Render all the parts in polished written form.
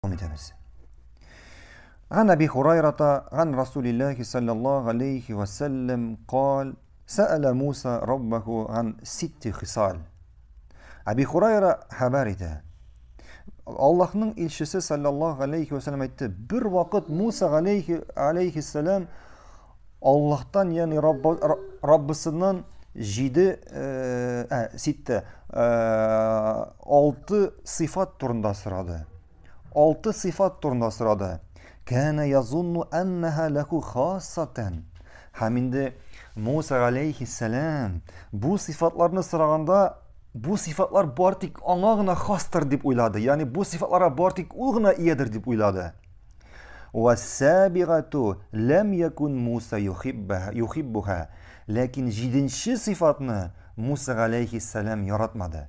Итәбез. عن أبي هريرة عن رسول الله صلى الله عليه وسلم قال سأل موسى ربه عن ست خصال. Әби Хурайра хәбәр итә. Аллаһның илчесе саллаллаһу алейхи вәсәлләм әйтте, бер вакыт Муса алейхи алейхиссалам Аллаһтан, ягъни Раббысыннан җиде, ә, ситте, алты сыйфат турында сорады. Алты сыйфат турында сорады. Кәнә язунну әннәһә ләху хассатән. Һәм инде Муса алейхиссәлам бу сыйфатларны сораганда, бу сыйфатлар бар тик аңа гына хастыр дип уйлады. Ягъни бу сыйфатларга бар тик ул гына иядер дип уйлады. Вассабигату ләм якун Муса юхиббуха. Ләкин җиденче сыйфатны Муса галәйһиссәлам яратмады.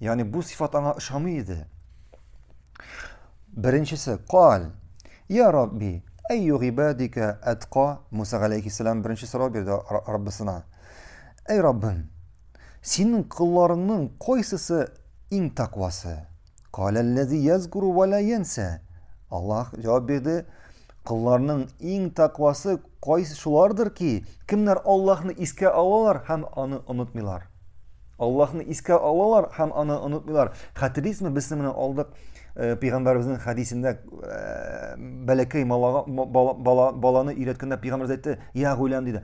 Ягъни бу сыйфат аңа ошамый иде. Беренчесе, кал, я Рабби, әйю гыйбадика әтка. Муса галәйһиссәлам беренче сорау бирде Раббысына. Әй Раббым, синең колларыңның кайсысы иң тәкъвасы? Каләлләзи язкуру ва ла янса. Аллаһ җавап бирде, колларның иң тәкъвасы кайсы шулардыр ки, кемнәр Аллаһны искә алалар һәм аны онытмыйлар. Аллаһны искә алалар һәм аны онытмыйлар. Хәтерлисезме, без менә алдык э, пәйгамбәребезнең хәдисендә э, бәләкәй малага бала, бала, баланы өйрәткәндә пәйгамбәребез әйтте, "Я гулям" диде.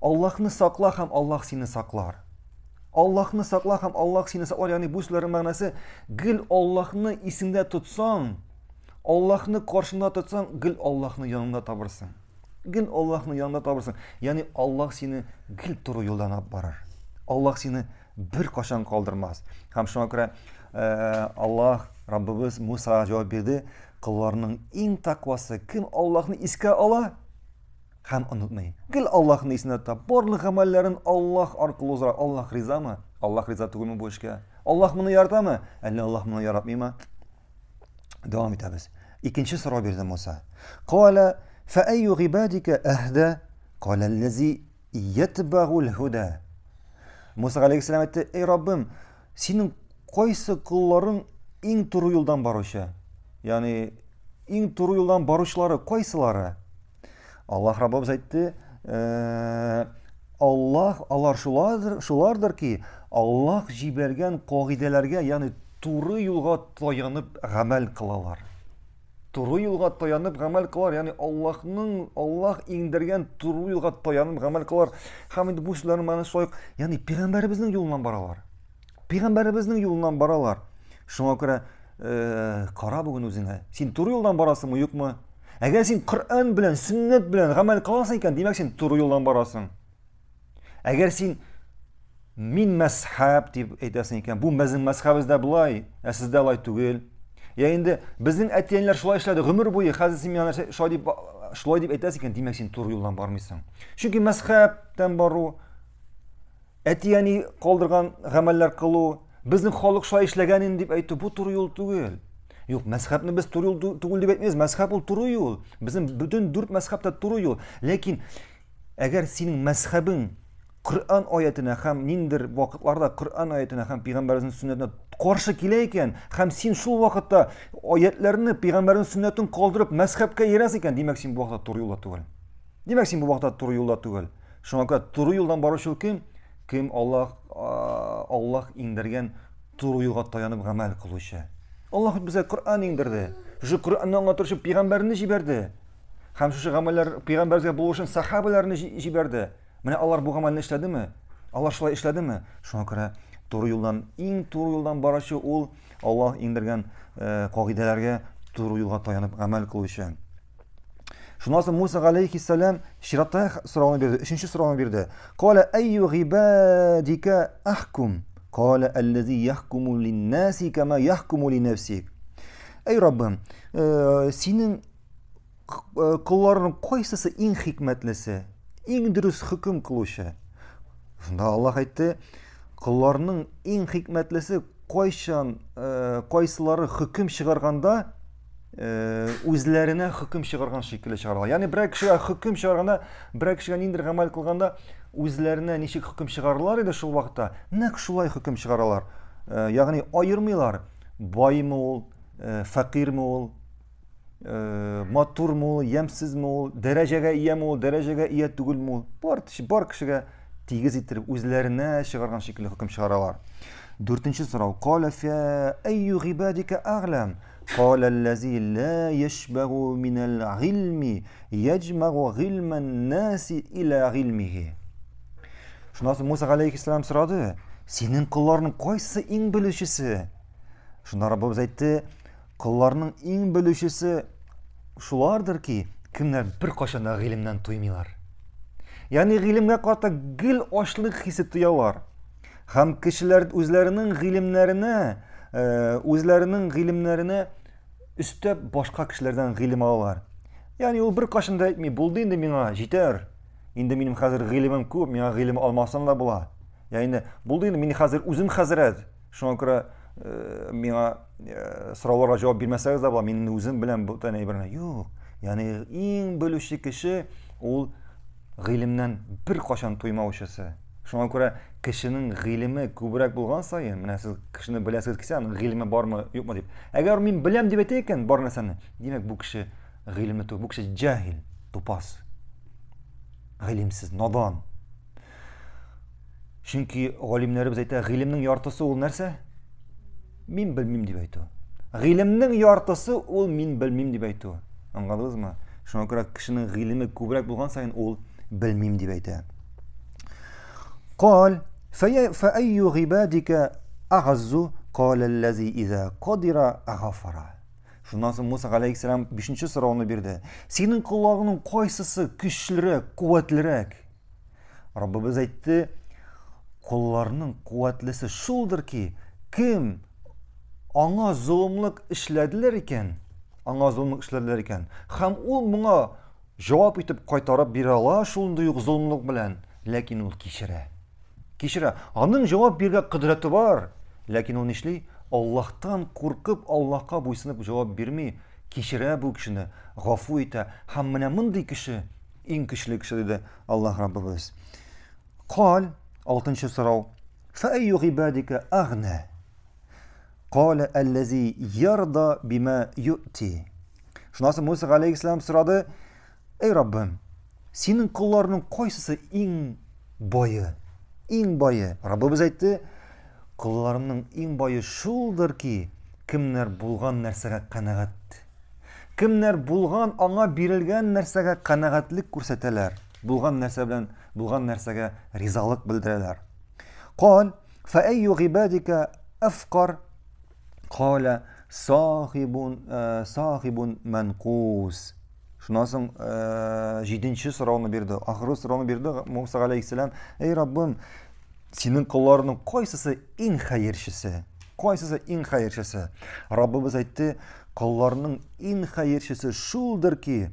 Аллаһны сакла һәм Аллаһ сине саклар. Аллаһны сакла һәм Аллаһ сине саклар. Ягъни бу сүзләрнең мәгънәсе гел Аллаһны исеңдә тотсаң, Аллаһны каршында тотсаң, гел Аллаһны яныңда табырсың. Гел Аллаһны янында табырсың. Ягъни Аллаһ сине гел туры юлдан алып барыр. Аллаһ сине бер кашан калдырмас. Һәм шуңа күрә э, Аллаһ Раббыбыз Мусага җавап бирде, колларның иң тәкъвасы кем Аллаһны искә ала, һәм онытмый. Гел Аллаһны исендә тота. Барлык гамәлләрен Аллаһ аркылы уздыра. Аллаһ ризамы? Аллаһ риза түгелме бу эшкә? Аллаһ моны яратамы? Әллә Аллаһ моны яратмыймы? Дәвам итәбез. Икенче сорау бирде Муса. Кала фа айю гибадика әһдә? Кала аллази ятбагул худа. Муса алейхиссалам әйтте: "Эй Раббым, синең кайсы колларың иң туры юлдан баручы? Ягъни иң туры юлдан баручылары кайсылары?" Аллаһ Раббыбыз әйтте, э, Аллаһ алар шулардыр, шулардыр ки, Аллаһ җибәргән кагыйдәләргә, ягъни туры юлга таянып гамәл кылалар. Туры юлга таянып гамәл кылар, ягъни Аллаһның Аллаһ иңдергән туры юлга таянып гамәл кылар. Һәм инде бу сүзләрнең мәгънәсе шулай ук, ягъни пәйгамбәребезнең юлыннан баралар. Пәйгамбәребезнең юлыннан баралар. Шуңа күрә э, кара бүген үзеңә. Син туры юлдан барасыңмы, юкмы? Әгәр син Коръән белән, сөннәт белән гамәл кыласың икән, димәк син туры юлдан барасың. Әгәр син мин мәзхәб дип әйтәсең икән, бу безнең мәзхәбебездә болай, ә сездә алай түгел. Я инде безнең әти-әниләр шулай эшләде гомер буе, хәзер син миңа нәрсә шулай дип шулай дип әйтәсең икән, димәк син туры юлдан бармыйсың. Чөнки мәзхәбтән бару әти-әни калдырган гамәлләр кылу, безнең халык шулай эшләгән инде дип әйтү, бу туры юл түгел. Юк, мәзхәбне без туры юл түгел дип әйтмибез. Мәзхәб ул туры юл. Безнең бөтен дүрт мәзхәб тә туры юл. Ләкин әгәр синең мәзхәбең Коръән аятына һәм ниндер вакытларда Коръән аятына һәм пәйгамбәрнең сөннәтенә каршы килә икән, һәм син шул вакытта аятларны, пәйгамбәрнең сөннәтен калдырып мәзхәбкә иярәсең икән, димәк син бу вакытта туры юлда түгел. Димәк син бу вакытта туры юлда түгел. Шуңа күрә туры юлдан баручы кем? Кем Аллаһ Аллаһ иңдергән туры юлга таянып гамәл кылучы. Аллаһ безгә Коръән иңдерде. Шушы Коръәнне аңлатыр өчен пәйгамбәрне җибәрде. Һәм шушы гамәлләр пәйгамбәргә булу өчен сахабаларны җибәрде. Менә алар бу гамәлне эшләдеме? Алар шулай эшләдеме? Шуңа күрә туры юлдан, иң туры юлдан баручы ул Аллаһ иңдергән кагыйдәләргә туры юлга таянып гамәл кылучы. Шуннан соң Муса галәйһиссәлам чиратта сорауны бирде, өченче сорауны бирде. Кала әйю гыйбадика ахкум? Кала аллази яхкуму линнаси кама яхкуму ли нафси. Әй Раббым, э, синең э, колларының кайсысы иң хикмәтлесе, иң дөрес хөкем кылучы? Шунда Аллаһ әйтте, колларның иң хикмәтлесе кайчан, э, кайсылары хөкем чыгарганда, Э, үзләренә хөкем чыгарган шикелле чыгаралар. Ягъни берәр кешегә хөкем чыгарганда, берәр кешегә ниндидер гамәл кылганда, үзләренә ничек хөкем чыгаралар иде шул вакытта, нәкъ шулай хөкем чыгаралар. Э, ягъни аермыйлар, баймы ул, фәкыйрьме ул, матурмы ул, ямьсезме ул, дәрәҗәгә ияме ул, дәрәҗәгә ия түгелме ул, бар, бар кешегә тигез иттереп үзләренә чыгарган шикелле хөкем чыгаралар. Дүртенче сорау. Каля фә әйю гыйбадика әгълам? Каля аллази ла яшбагу минәл гыйльми яҗмагу гыйльман наси иля гыйльмихи. Шуннан соң Муса галәйһиссәлам сорады, синең колларның кайсы иң белүчесе? Шунда Раббыбыз әйтте, Колларның иң белүчесе шулардыр ки, кемнәр беркайчан да гыйлемнән туймыйлар. Ягъни гыйлемгә карата гел ачлык хисе тоялар. Һәм кешеләр үзләренең гыйлемнәренә, э, үзләренең гыйлемнәренә өстәп башка кешеләрдән гыйлем алалар. Ягъни ул беркайчан да әйтми, булды инде миңа, җитәр. Инде минем хәзер гыйлемем күп, миңа гыйлем алмасаң да була. Ягъни булды инде, мин хәзер үзем хәзрәт. Шуңа күрә э, миңа э, сорауларга җавап бирмәсәгез дә була, мин үзем беләм бүтән әйберне. Юк. Ягъни иң белүче кеше ул гыйлемнән беркайчан туймаучысы. Шуңа күрә кешенең гыйлеме күбрәк булган саен, менә сез кешене беләсегез килсә, аның гыйлеме бармы, юкмы дип. Әгәр мин беләм дип әйтә икән бар нәрсәне, димәк бу кеше гыйлемле түгел, бу кеше җаһил, тупас. Гыйлемсез, надан. Чөнки галимнәребез әйтә, гыйлемнең яртысы ул нәрсә? Мин белмим дип әйтү. Гыйлемнең яртысы ул мин белмим дип әйтү. Аңладыгызмы? Шуңа күрә кешенең гыйлеме күбрәк булган саен ул белмим дип әйтә. Кал, фәәйю гыйбадика агаззу, кал аллази иза кадира гафара. Шуннан соң Муса галәйһиссәлам бишенче сорауны бирде. Синең колларыңның кайсысы көчлерәк, куәтлерәк? Раббыбыз әйтте, колларның куәтлесе шулдыр ки, кем аңа золымлык эшләделәр икән, аңа золымлык эшләделәр икән, һәм ул моңа җавап итеп кайтарып бирә ала шундый ук золымлык белән, ләкин ул кичерә. Кичерә. Аның җавап бирергә кодрәте бар, ләкин ул нишли? Аллаһтан куркып, Аллаһка буйсынып җавап бирми, кичерә бу кешене, гафу итә. Һәм менә мондый кеше Иң көчле кеше диде Аллаһ Раббыбыз. Кал, алтынчы сорау. Фәәйю гыйбадика агна? Кала аллази ярда бима юти. Шуннан соң Муса галәйһиссәлам сорады: Эй Раббым, синең колларның кайсысы иң бае? Иң бае. Раббыбыз әйтте: Колларымның иң бае шулдыр ки, кемнәр булган нәрсәгә канәгать Кемнәр булган аңа бирелгән нәрсәгә канәгатьлек күрсәтәләр, булган нәрсә белән булган нәрсәгә ризалык белдерәләр. Кал, фа әйю гыйбадика афкар? Кала сахибун э, сахибун манкус. Шуннан соң э, җиденче сорауны бирде. Ахыргы сорауны бирде Муса галәйһиссәлам. Эй Раббым, синең колларының кайсысы иң хәерчесе? Кайсысы иң хәерчесе? Раббыбыз әйтте, колларның иң хәерчесе шулдыр ки,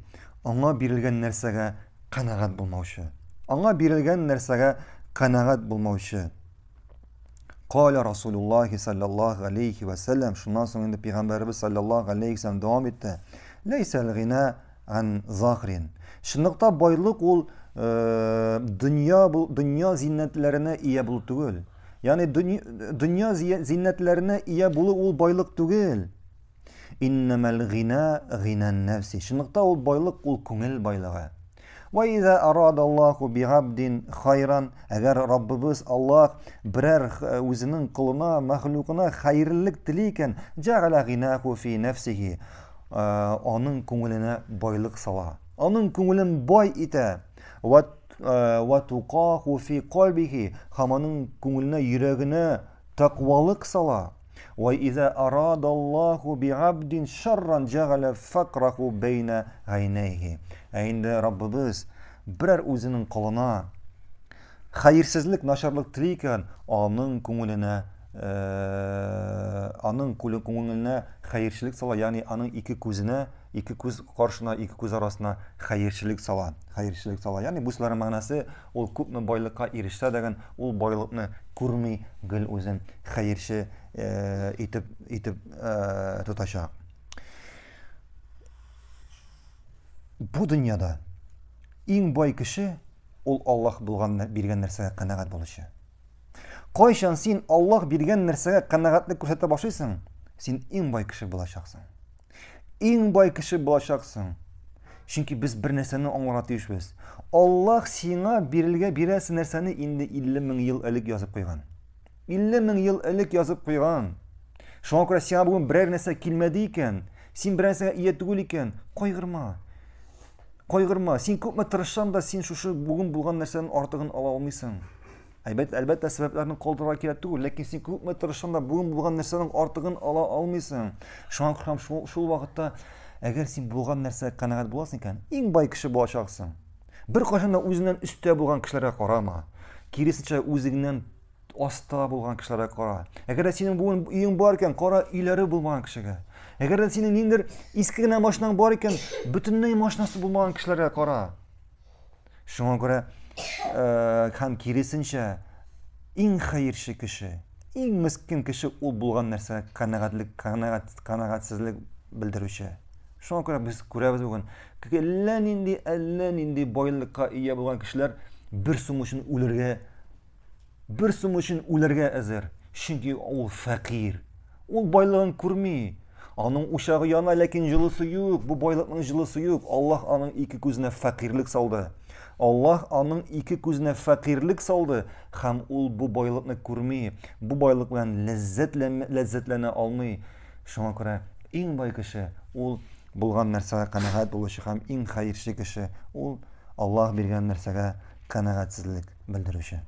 аңа бирелгән нәрсәгә канәгать булмаучы. Аңа бирелгән нәрсәгә канәгать булмаучы. Каля Расулуллахи саллаллаху алейхи ва саллям, шуннан соң инде пәйгамбәребез саллаллаху алейхи ва саллям дәвам итте. Ләйсәл гина ан захрин. Чынлыкта байлык ул э, дөнья дөнья зиннәтләренә ия булу түгел. Ягъни дөнья зиннәтләренә ия булу ул байлык түгел. Иннәмәл гина гинан нәфси. Чынлыкта ул байлык ул күңел байлыгы. Ва иза арада Аллаху бигабдин хайран, әгәр Раббыбыз Аллаһ берәр э, үзенең колына, мәхлукына хәерлелек тели икән, җәгәлә гинаху фи нәфсихи. Э, аның күңеленә байлык сала. Аның күңелен бай итә. Ва э, ва туқаху фи кальбихи, һәм аның күңеленә, йөрәгенә тәкъвалык сала. Ва иза арада Аллаху би'абдин шарран җәгалә факраху бәйнә гайнәйһи. Ә инде Раббыбыз берәр үзенең колына хәерсезлек, начарлык тели икән, аның күңеленә э, аның күңеленә хәерчелек сала, ягъни аның ике күзенә, ике күз каршына, ике күз арасына хәерчелек сала, хәерчелек сала. Ягъни бу сүзләрнең мәгънәсе ул күпме байлыкка ирешсә дә, ул байлыкны күрми, гел үзен хәерче э, итеп итеп э, тотачак. Бу дөньяда иң бай кеше ул Аллаһ булган биргән нәрсәгә канәгать булучы. Кайчан син Аллаһ биргән нәрсәгә канәгатьлек күрсәтә башлыйсың, Син иң бай кеше булачаксың. Иң бай кеше булачаксың. Чөнки без бер нәрсәне аңларга тиешбез. Аллаһ сиңа бирелгә бирәсе нәрсәне инде 50 мең ел элек язып куйган. 50 мең ел элек язып куйган. Шуңа күрә сиңа бүген берәр нәрсә килмәде икән, син берәр нәрсәгә ия түгел икән, кайгырма. Кайгырма. Син күпме тырышсаң да, син шушы бүген булган нәрсәнең артыгын ала алмыйсың. Әлбәттә, әлбәттә, сәбәпләрне калдырырга кирәк түгел, ләкин син күпме тырышсаң да, бүген булган нәрсәнең артыгын ала алмыйсың. Шуңа күрә шул, шул вакытта, әгәр син булган нәрсәгә канәгать буласың икән, иң бай кеше булачаксың. Беркайчан да үзеңнән өстә булган кешеләргә карама. Киресенчә, үзеңнән аста булган кешеләргә кара. Әгәр дә синең бүген өең бар икән, кара өйләре булмаган кешегә. Әгәр дә синең ниндидер иске генә машинаң бар икән, бөтенләй машинасы булмаган кешеләргә кара. Шуңа күрә э, һәм киресенчә иң хәерче кеше, иң мескен кеше ул булган нәрсәгә канәгатьлек, канәгать, канәгатьсезлек белдерүче. Шуңа күрә без күрәбез бүген, әллә нинди, әллә нинди байлыкка ия булган кешеләр бер сум өчен үлергә Бер сум өчен үләргә әзер, чөнки ул фәкыйрь. Ул байлыгын күрми. Аның учагы яна, ләкин җылысы юк. Бу байлыкның җылысы юк. Аллаһ аның ике күзенә фәкыйрьлек салды. Аллаһ аның ике күзенә фәкыйрьлек салды һәм ул бу байлыкны күрми, бу байлык белән ләззәтләнә алмый. Шуңа күрә иң бай кеше ул булган нәрсәгә канәгать булучы һәм иң хәерче кеше ул Аллаһ биргән нәрсәгә канәгатьсезлек белдерүче.